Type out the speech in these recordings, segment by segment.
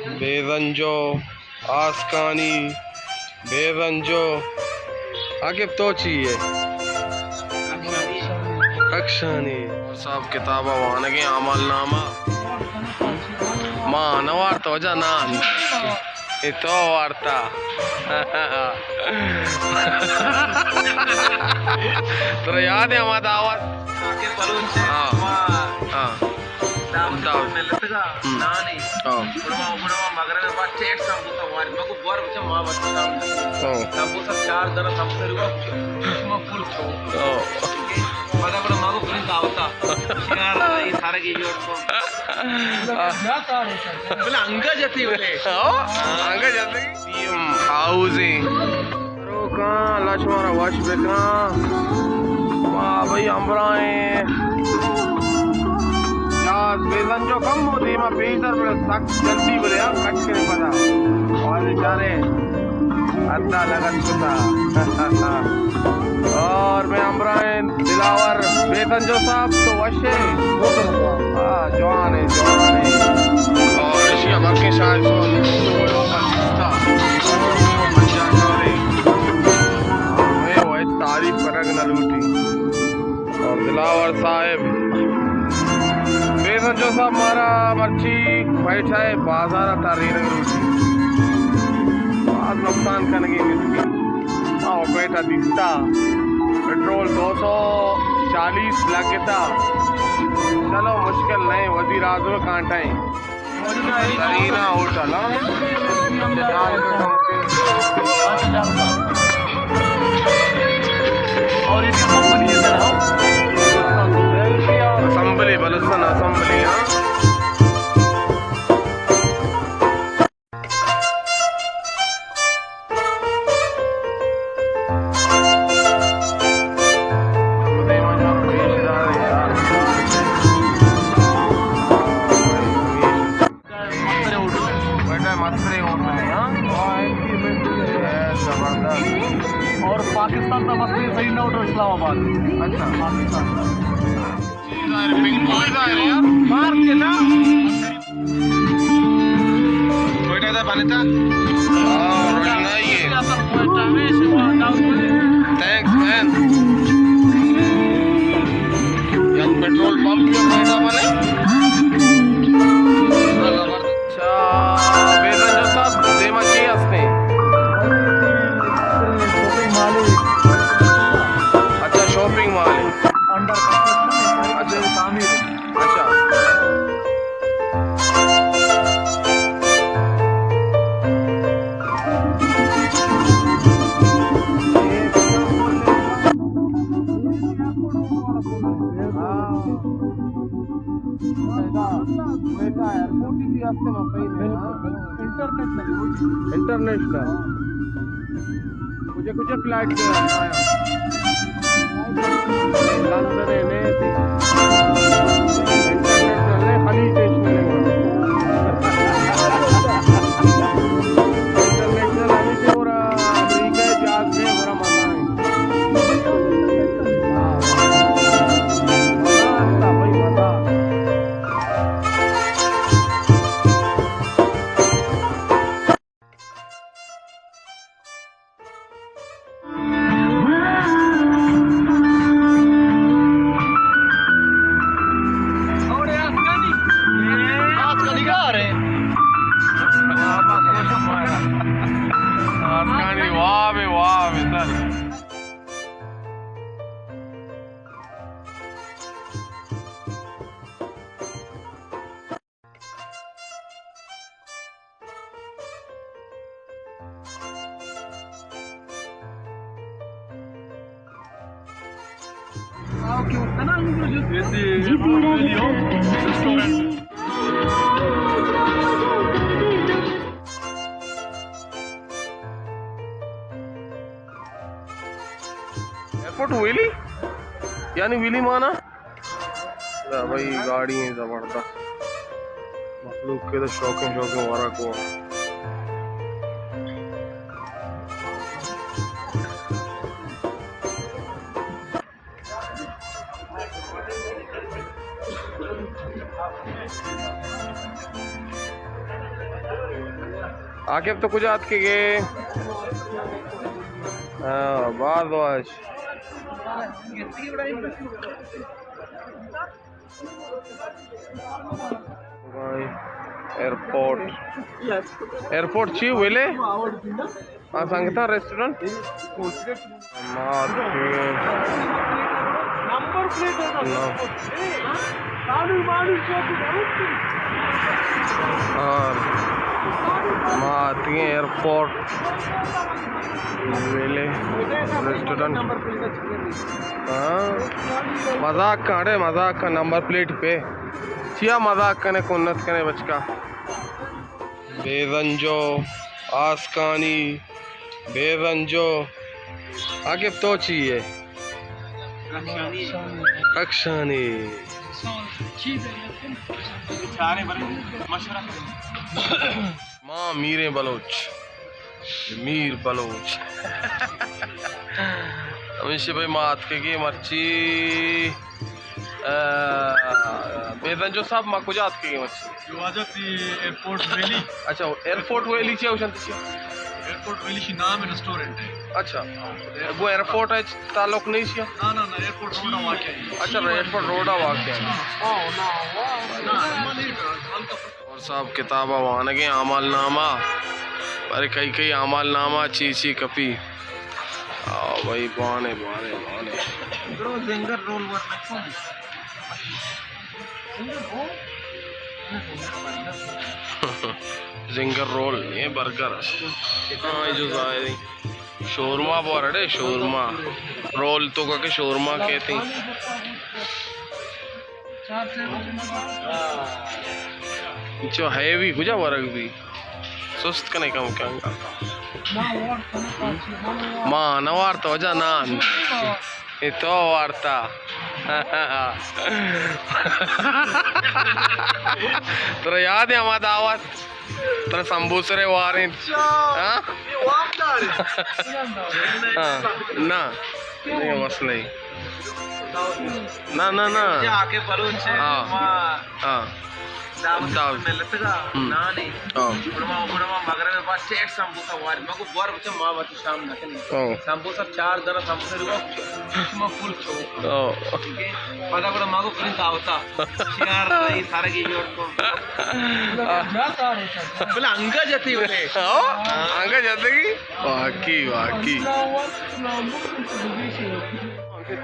بے رنجو، آسکانی، بے رنجو۔ عاقب تو چی ئے؟ رخشانی۔ صاحب کتاب ءَ وانگ ءَ اعمال نامہ۔ ما نہ وارت وجہ نان۔ اے تو وارتا۔ ترا یاد ہے ہما دعوت؟ ہاں۔ ہاں۔ دعوت دعوت۔ میں لتگا ہم۔ نانی۔ ہاں۔ گڑا ما، گڑا ما مغرب بعد ٹیٹ سمبوسہ واری۔ مگو بور بچا ما بچا۔ ہاں۔ سمبوسہ چار دنا سمبوسہ روا۔ ما فل چھو۔ ہاں۔ پدا گڑا ما کو پھر دعوتا۔ شکار رہی سارا کی جوڑ کو۔ بلے انگا جتی بلے۔ ہاں، انگا جتی۔ سی ایم ہاؤس ایں۔ روکاں، اللہ شمارا وش بکاں۔ واہ بھئی، ہمراہیں۔ جہاز بے سنجو کم ہو دیما پیشدر بلے سک جلدی بلے ہاں کٹ کرے پدا۔ اور بیچارے ادا لگت کتا۔ اور میں ہمراہیں دلاور بے سنجو صاحب تو وش ہاں، جوان ہے، جوان ہے۔ اور ایشی ءَ بلکیں شاید سو، سو لوگ بنتا۔ میں وہ تعریف کرگ نہ لوٹی۔ اور دلاور صاحب، بے سنجو صاحب مارا مرچی بیٹھا ہے بازار ءَ ترینگ لوٹی۔ باز نقصان کنگی مسکین۔ آ، پیٹا دیستا۔ پٹرول دو سو چالیس لگتا۔ چلو، مشکل نہیں، وزیر اعظم کانٹا ہے۔ سرینا ہوٹل، ہاں؟ اسمبلی، بلوچستان اسمبلی، ہاں؟ بیٹا مسترے ہوٹل ہے، ہاں؟ زبردست۔ اور پاکستان کا مسترے سعید ہوٹل اسلام آباد۔ اچھا۔ پاکستان۔ بالکل ظاہر ہے یار۔ باہر کے نا۔ کوئٹہ دا بنتا؟ ہاں، روشنائی ہے۔ تھینکس مین۔ یک پٹرول پمپ بھی کوئٹہ بنے۔ اچھا، بے سنجو صاحب، دیما چی ہستے؟ اچھا، شاپنگ مال ہے۔ انڈر کنسٹرکشن ہے، اچھا۔ تعمیر ہے۔ اچھا۔ انٹرنیشنل۔ کجا کجا فلائٹ آیا؟ لندن ہے، نہیں تھی۔ انٹرنیشنل ہے، خلیج دیش میں لگا۔ انٹرنیشنل ہمیشہ ہو رہا، امریکہ جہاز میں ہو رہا مزہ ہے۔ ہاں۔ مزہ آتا بھائی، مزہ۔ آسکانی واب، واب سر۔ Airport valley? یعنی ویلی مانا؟ یا بھائی، گاڑی ہیں زبردست، مخلوق کے تو شوقیں شوقیں ورگ ہوا۔ عاقب، تو کجا اتکگے؟ ہاں، باز واش۔ ایئرپورٹ، ایئرپورٹ چی ویلے؟ آ سنگتا ریسٹورنٹ۔ ما اتکیں۔ نمبر پلیٹ ہے نا۔ نو۔ اور ما اتکیں ایئرپورٹ ویلے ریسٹورنٹ۔ ہاں۔ مذاق کن، اڑے مذاق کن، نمبر پلیٹ پہ۔ چیا مذاق کنے، کنت کنے بچکا۔ بے رنجو، آسکانی، بے رنجو۔ عاقب تو چی ئے؟ رخشانی۔ رخشانی۔ ما میر بلوچ۔ میر بلوچ۔ ہمیشہ بھائی ما اتکگیں مرچی۔ آ، بے رنجو صاحب، ما کجا اتکگیں مرچی؟ جو واجہ تئی ایئرپورٹ ویلی۔ اچھا، ایئرپورٹ ویلی چی اوشن تشی؟ ایئرپورٹ ویلی شی نام ریسٹورنٹ ہے۔ اچھا۔ گو ایئرپورٹ ہے تعلق نہیں شی؟ نا، نا، نا، ایئرپورٹ روڈ واقع ہے۔ اچھا، ایئرپورٹ روڈ واقع ہے۔ نا، نا، نا، نا، نا، نا۔ اور صاحب کتاب وانگیں، اعمال نامہ، بارے کئی کئی اعمال نامہ چی چی کپی۔ آ بھائی، بانے، بانے، بانے۔ برو زنگر رول ورنہ کن۔ زنگر رول نہیں، برگر است۔ ہاں، جو ظاہری۔ شورما بورڑے، شورما۔ رول تو کا کہ شورما کہتے ہیں۔ چو ہیوی کجا ورگ بی؟ سست کنے کم کنگا۔ ما نہ وارت وجہ نان۔ اے تو وارتا۔ ترا یاد ہے ہما دعوت؟ ترا سمبوسرے وارین۔ ہاں؟ ہاں۔ نہ۔ نہیں، مسئلہ ہی۔ نہ، نہ، نہ۔ ہاں۔ ہاں۔ دعوت دعوت۔ ملتگا ہم۔ نانے۔ ہاں۔ گڑا ما، گڑا ما مغرب بعد ٹیٹ سمبوسہ واری۔ ما کو بور بچہ ما بچہ شام نہ کنی۔ ہاں۔ سمبوسہ چار دنا سمبوسہ روا شما فل چوک۔ ہاں۔ ٹھیک ہے؟ پدا گڑا ما کو پرین دعوتا۔ شیار رہی سارا کی یوٹ کو۔ بلا انگا جتی بلے۔ ہاں؟ انگا جتگی؟ واقعی، واقعی۔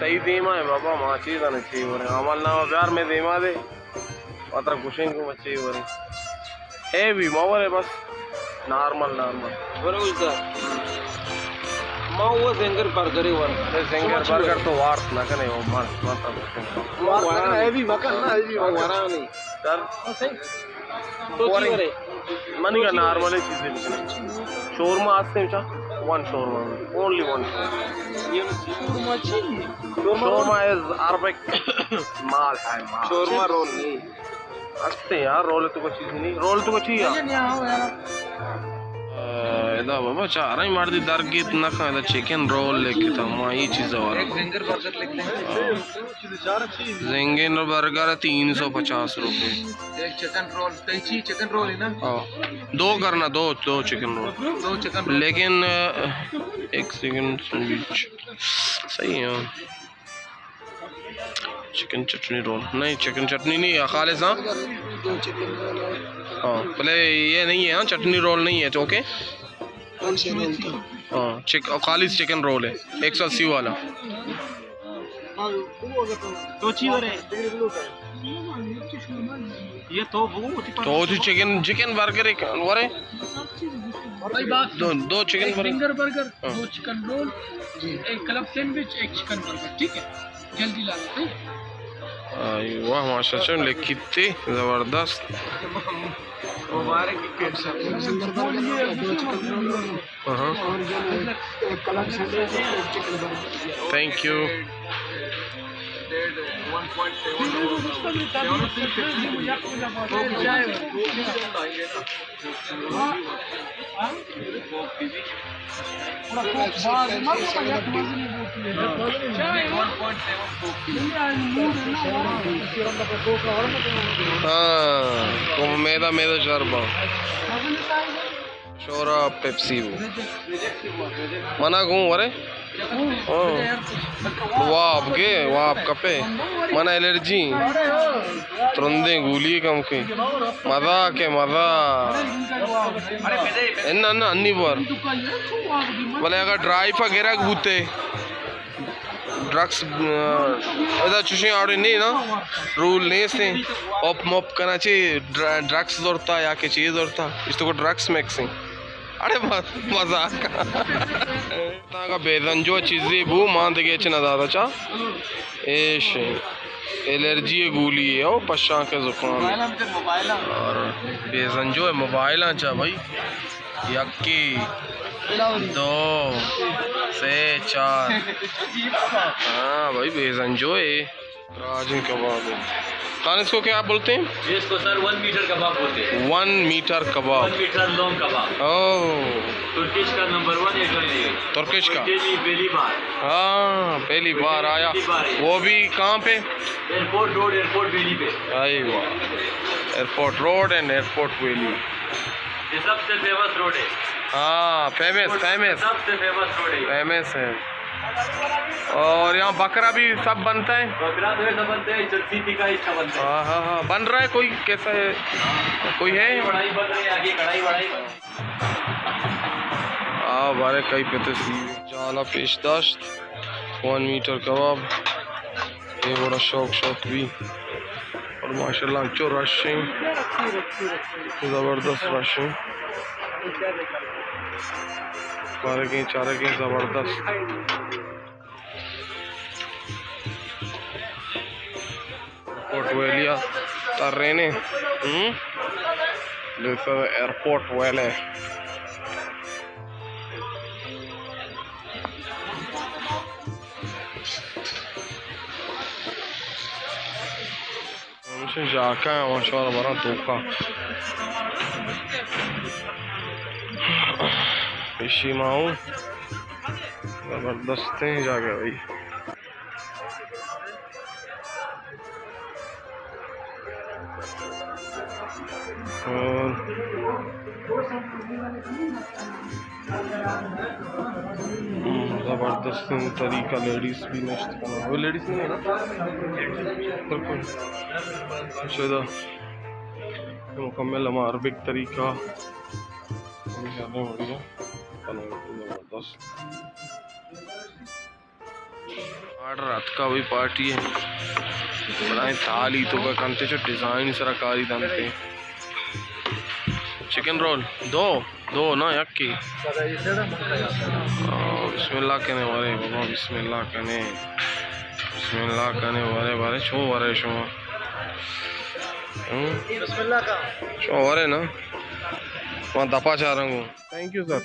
تئی دیما ہے بابا، ما چیز نہ چی ورے۔ عمل نامہ بیار میں دیما دے۔ پتر گوشیں گوں مچے ورے۔ اے بھی ما ورے بس نارمل، نارمل۔ ورے اس دا۔ ما وہ زنگر برگرے ور۔ اے زنگر برگر تو وارت نہ کنے، وہ مر، مر۔ وارت نہ کنے، اے بھی مکن نا، اے بھی مکن۔ ورانی۔ سر۔ تو چی ورے؟ منی کا نارمل چیزیں بکنے۔ شورما آستے چا؟ ون شورما۔ اونلی ون شورما۔ شورما چی؟ شورما از عربک مال ہے، مال۔ شورما رول نہیں۔ استے یار، رول تو کو چیز نہیں۔ رول تو کو چی یار؟ ادا بابا چاریں مردی درگیت نہ کن، ادا چکن رول لکھتا، ما یہ چیز اور۔ ایک زنگر برگر لکھ دیں۔ زنگن برگر تین سو پچاس روپے۔ ایک چکن رول، تئی چی چکن رول ہے نا؟ ہاں۔ دو کرنا، دو، دو چکن رول۔ دو چکن رول۔ لیکن، آ، ایک سیکنڈ سینڈوچ۔ صحیح ہے۔ چکن چٹنی رول۔ نہیں، چکن چٹنی نہیں ہے، خالص، ہاں؟ ہاں، پہلے یہ نہیں ہے، ہاں، چٹنی رول نہیں ہے، اوکے؟ ہاں، چک-، خالص چکن رول ہے، ایک سو اسی والا۔ تو چی ورے؟ یہ تو وہ تو چکن، چکن برگر ایک ورے؟ بھائی بات دو، دو چکن ایک برگر۔ زنگر برگر، ہاں۔ دو چکن رول، ایک کلب سینڈوچ، ایک چکن برگر، ٹھیک ہے؟ جلدی لانا، ٹھیک ہے؟ آئی واہ، ماشاءاللہ، چون لکھتے، زبردست۔ مبارک۔ ہاں۔ Thank you. ہاں، میدا، میدا شربا۔ شورا پیپسی بو۔ منا گوں ورے؟ ہاں۔ واب کے، واب کپے۔ منا الرجی۔ ترندیں گولی کم کے۔ مزہ کے مزہ۔ انا، انا، انی بار۔ بلے اگر ڈرائیو گرگ بوتے۔ ڈرگس، آ، ادا چوشیں آڑے نہیں نا، رول نیست ہیں۔ اوپ موپ کنا چی ڈر-، ڈرگس زورتا یا کہ چیز زورتا، اس تو کو ڈرگس مکسنگ۔ اڑے بس مذاق۔ تاکہ بیزنجو چیزی بو، مان دگے چ نہ دادا چا۔ ایش الرجی گولی ہے، او پشاں کے زکام ہے۔ اور بیزنجو موبائل چا بھائی۔ یکی، دو، سے، چار۔ ہاں بھائی، بیزنجو ہے۔ راجی کباب ہے۔ خان، اس کو کیا بولتے ہیں؟ یہ اس کو سر ون میٹر کباب بولتے ہیں۔ ون میٹر کباب۔ ون میٹر لانگ کباب۔ اوہ۔ ترکش کا نمبر ون ایک ہے۔ ترکش کا؟ بیلی، بیلی بار۔ ہاں، پہلی بار آیا۔ پہلی بار ہے۔ وہ بھی کہاں پہ؟ ایئرپورٹ روڈ، ایئرپورٹ بیلی پہ۔ آئی واہ۔ Airport road and airport valley. یہ سب سے فیمس روڈ ہے۔ ہاں، فیمس، فیمس۔ سب سے فیمس روڈ ہے۔ فیمس ہے۔ اور یہاں بکرا بھی سب بنتا ہے؟ بکرا تو ایسا بنتا ہے، جرسی ٹکا اس کا بنتا ہے۔ ہاں، ہاں، ہاں۔ بن رہا ہے کوئی، کیسا ہے؟ کوئی ہے؟ کڑھائی بن رہی ہے، آگے کڑھائی وڑھائی بن رہی ہے۔ آ بارے کئی پتہ سی۔ جالا پیش داشت، ون میٹر کباب، اے وڑا شوق شوق بی۔ اور ماشاءاللہ انچو رش ہیں، زبردست رش ہیں، مارگیں چارگیں زبردست۔ ایئرپورٹ ویلی ءَ ترّینیں۔ ہم؟ دسا ایئرپورٹ ویلی۔ ہمشن جاکہ ءَ شمارا براں توکا۔ ایشی ما اوں زبردستیں جاگہ بھائی۔ اور زبردستیں طریقہ لیڈیز بھی نشت کناں۔ وہ لیڈیز نہیں ہے نا؟ بالکل۔ شدہ مکمل ہما عربک طریقہ۔ زبردست۔ آرڈر اتکا بھئی پارٹی ءِ۔ بلائیں تھالی توکا کنتے چو ڈیزائن سرا کاری دنتے۔ چکن رول دو، دو نا یکی۔ آ، بسم اللہ کنے ورے بابا، بسم اللہ کنے۔ بسم اللہ کنے ورے، ورے چون ورے شما؟ ہم؟ بسم اللہ کا۔ شما ورے نا؟ وہاں دپا چارنگو۔ Thank you sir.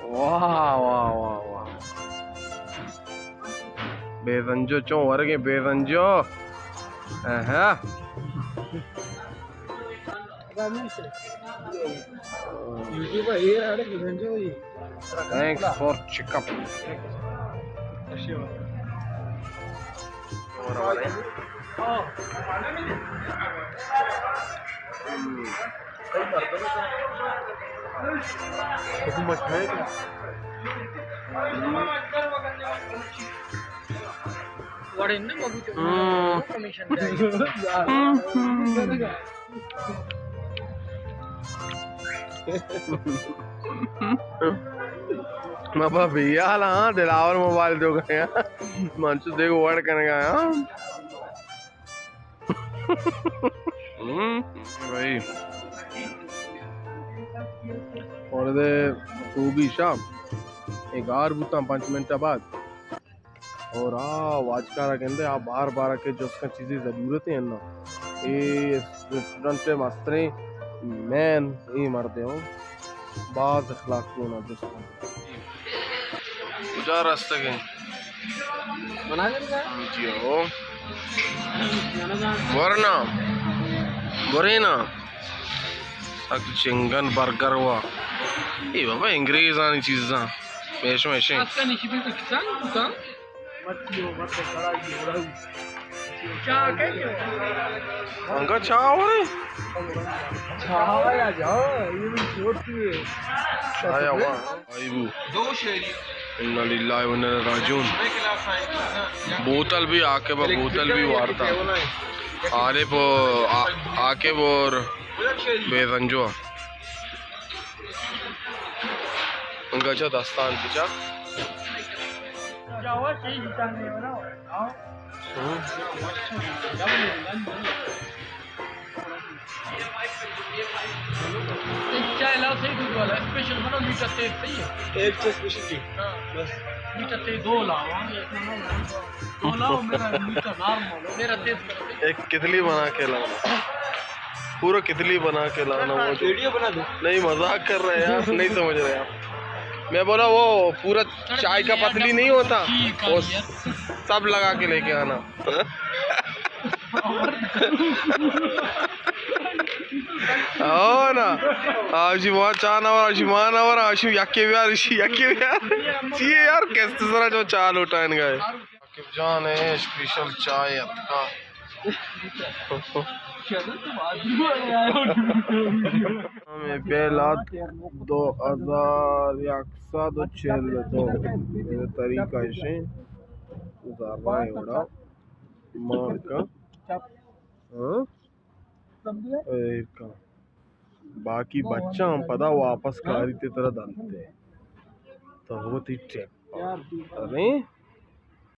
واہ، واہ، واہ، واہ۔ بیزنجو چون ورگیں بیزنجو۔ اہا۔ Thanks for checkup. وڑے نہ مگو تو ہاں۔ کمیشن دے۔ بابا بھیا لا، ہاں، دلاور موبائل دو گیا۔ منچو دیکھو وڑ کرنے گا، ہاں۔ ہم، بھائی۔ اور دے خوبی شام۔ ایک آر بوتاں پنچ منٹ بعد۔ اور آ واجکارا گندے، آ بار بار کے جست کن چیزی ضرورت ہے نا۔ اے ریسٹورنٹ مستریں مین اے مردے ہو۔ باز اخلاقی ہونا جست کن۔ کجا رستگیں؟ جی ہو۔ ورنا۔ ورینا۔ سک چنگن برگر وا۔ اے بابا، انگریزانی چیزاں۔ میشو میشیں۔ انگا چاہ ورے؟ چاہ یا جا، یہ بھی چھوٹی ہے۔ چاہ یا وا۔ آئی بو۔ انا للہ و انا الیہ راجعون۔ بوتل بھی آکے با، بوتل بھی وارتا۔ عارف و آ-، عاقب اور بے زنجو۔ انگا چا دستان تچا۔ ہوں۔ ایک چائے لاؤ، صحیح دودھ والا، اسپیشل بناؤ، میٹھا تیز صحیح ہے۔ ایک چائے اسپیشل ٹی۔ ہاں۔ بس۔ میٹھا تیز۔ دو لاؤ، ہاں۔ دو لاؤ، میرا میٹھا نارمل ہو، میرا تیز کرو۔ ایک کتلی بنا کے لانا، پورا کتلی بنا کے لانا۔ وہ جو ویڈیو بنا دو۔ نہیں، مذاق کر رہے ہیں آپ، نہیں سمجھ رہے آپ۔ میں بولا وہ پورا چائے کا پتلی نہیں ہوتا، وہ سب لگا کے لے کے آنا۔ او نا، آشی ما چا نہ ور، آشی ما نہ ور، آشی یکے بیار، آشی یکے بیار۔ چی یار، کست سرا جو چا لوٹائن گئے۔ عاقب جان ہے، اسپیشل چائے اتکا۔ ہمیں بیلات دو ہزار یک سد و چل و دو۔ یہ طریقہ اسے زرائیں وڑا مارکا۔ ہاں؟ ایر کن۔ باقی بچہ ہم پدا واپس کاری تے ترا دنتے۔ تو وہ تی ٹیپ۔ ارے؟